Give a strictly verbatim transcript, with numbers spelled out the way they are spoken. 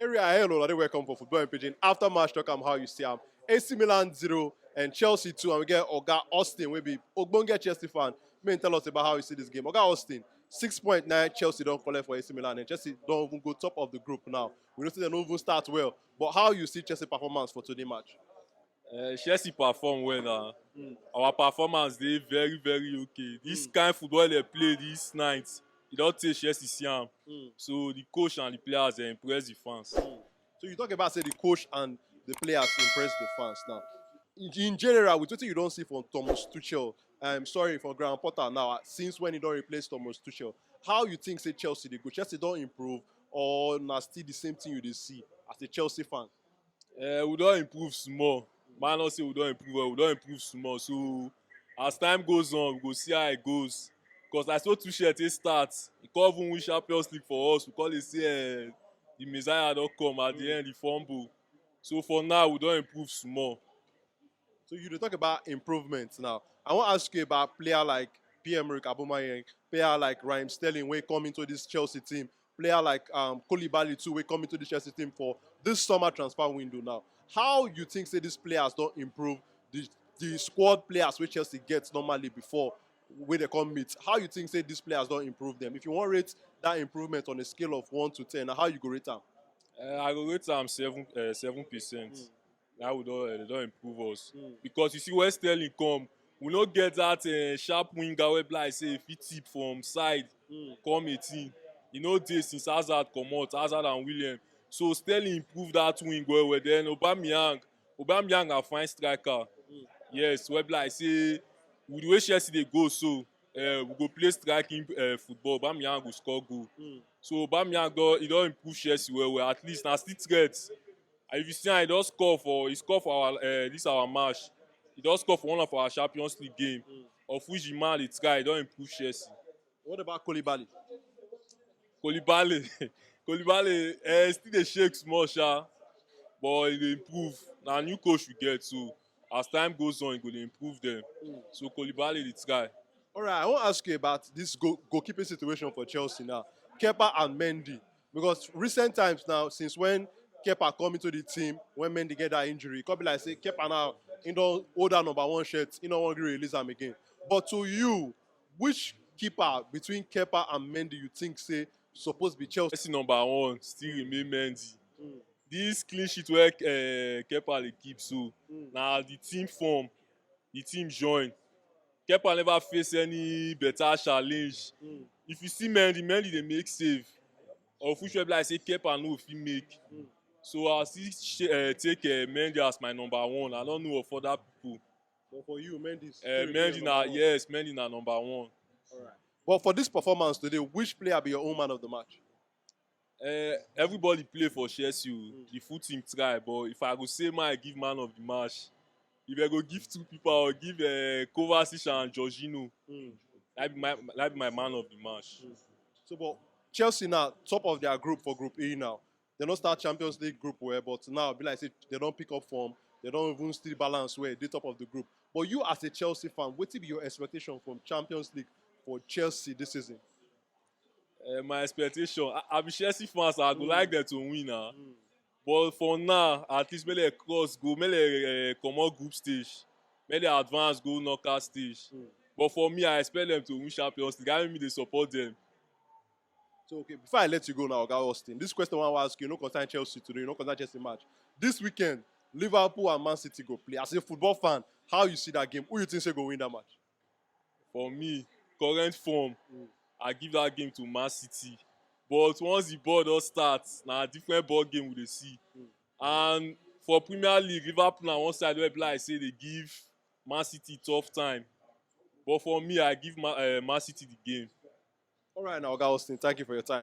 Area hello, na dey welcome for Football in Pidgin. After match, talk am how you see am. A C Milan zero and Chelsea two, and we get Oga Austin, wey be ogbonge Chelsea fan. Make him tell us about how you see this game. Oga Austin, six point nine Chelsea don collect for A C Milan, and Chelsea don even go top of the group now. We know say dem no even start well, but how you see Chelsea performance for today match? Uh, Chelsea perform well now. Our performance dey very very okay. This kind football dem play this night, e don tey Chelsea see am. So the coach and the players dey impress the fans. So you talk about say the coach and the players impress the fans now. In, in general, with wetin you don see from Thomas Tuchel, um, sorry, from Graham Potter now, uh, since when he don replace Thomas Tuchel, how you think say Chelsea dey go? Chelsea don improve, or na still the same thing you dey see as a Chelsea fan? Uh, we don improve small. Man, not say we don improve well, we don improve small. So as time goes on, we go see how it goes. Because I saw Tuchel take start, he come even win Champions League for us. We call it say uh, the Messiah don come at the end, the fumble. So for now, we don improve small. So you dey talk about improvement now. I wan ask you about player like Pierre-Emerick Aubameyang, player like Raheem Sterling wey come into this Chelsea team, player like um, Koulibaly too wey come into the Chelsea team for this summer transfer window now. How you think say these players don improve the the squad players wey Chelsea get normally before wey dem come meet? How you think say these players don improve them? If you wan rate that improvement on a scale of one to ten, na how you go rate am? Uh, I go rate am seven uh, seven percent. Now we don uh, they don improve us because you see when Sterling come, we no get that uh, sharp winger wey be like say e fit tip from side come eighteen. E no dey since Hazard comot, Hazard and Willian. So Sterling improve that wing well well. Then Aubameyang, Aubameyang na fine striker. Yes, wey be like say with the way Chelsea dey go so, uh, we go play striking uh, football. Aubameyang go score goal. So Aubameyang don e don improve Chelsea well well. At least na still threat. And if you see am, he don score for he score for our uh, this our match. He don score for one of our Champions League game, of which the man dey try, he don improve Chelsea. What about Koulibaly? Koulibaly, Koulibaly uh, still dey shake small sha, but he dey improve. Na new coach we get, so as time goes on, he go dey improve them. So Koulibaly dey try. All right, I wan ask you about this goal, goalkeeping situation for Chelsea now. Kepa and Mendy, because recent times now, since when Kepa come into the team, when Mendy get that injury, e come be like say Kepa now he don hold that number one shirt, he no wan gree release am again. But to you, which keeper between Kepa and Mendy you think say suppose be Chelsea? Chelsea number one still remain Mendy. This clean sheet wey uh, Kepa dey keep so na the team form, the team join. Kepa never face any better challenge. If you see Mendy, Mendy dey make save. Of which wey be like say Kepa no fit make. So I still sh- uh, take uh, Mendy as my number one. I don't know of other people. But for you, Mendy. Uh, Mendy na yes, Mendy na number one. All right. But for this performance today, which player be your own man of the match? Uh, everybody play for Chelsea. The full team try, but if I go say my give man of the match, if I go give two people, I will give uh, Kovacic and Jorginho. That be my that be my man of the match. So, but Chelsea now top of their group for Group E now. They don't start Champions League group well, but now be like say they don't pick up form. They don't even still balance well. They top of the group. But you as a Chelsea fan, what be your expectation from Champions League for Chelsea this season? Uh, my expectation, I, I be Chelsea fans. I go like them to win now. But for now, at least make dem cross go, make dem uh, comot group stage, make dem advance go knockout stage. But for me, I expect them to win Champions League. That make me dey support them. So okay, before I let you go now, Oga Austin, this question I wan ask you no concern Chelsea today, no concern Chelsea match. This weekend, Liverpool and Man City go play. As a football fan, how you see that game? Who you think say go win that match? For me, current form, I give that game to Man City. But once the ball don start, na different ball game we dey see. And for Premier League, Liverpool na one side wey be like say dey give Man City tough time. But for me, I give Man, uh, Man City the game. All right, now, Oga Austin, thank you for your time.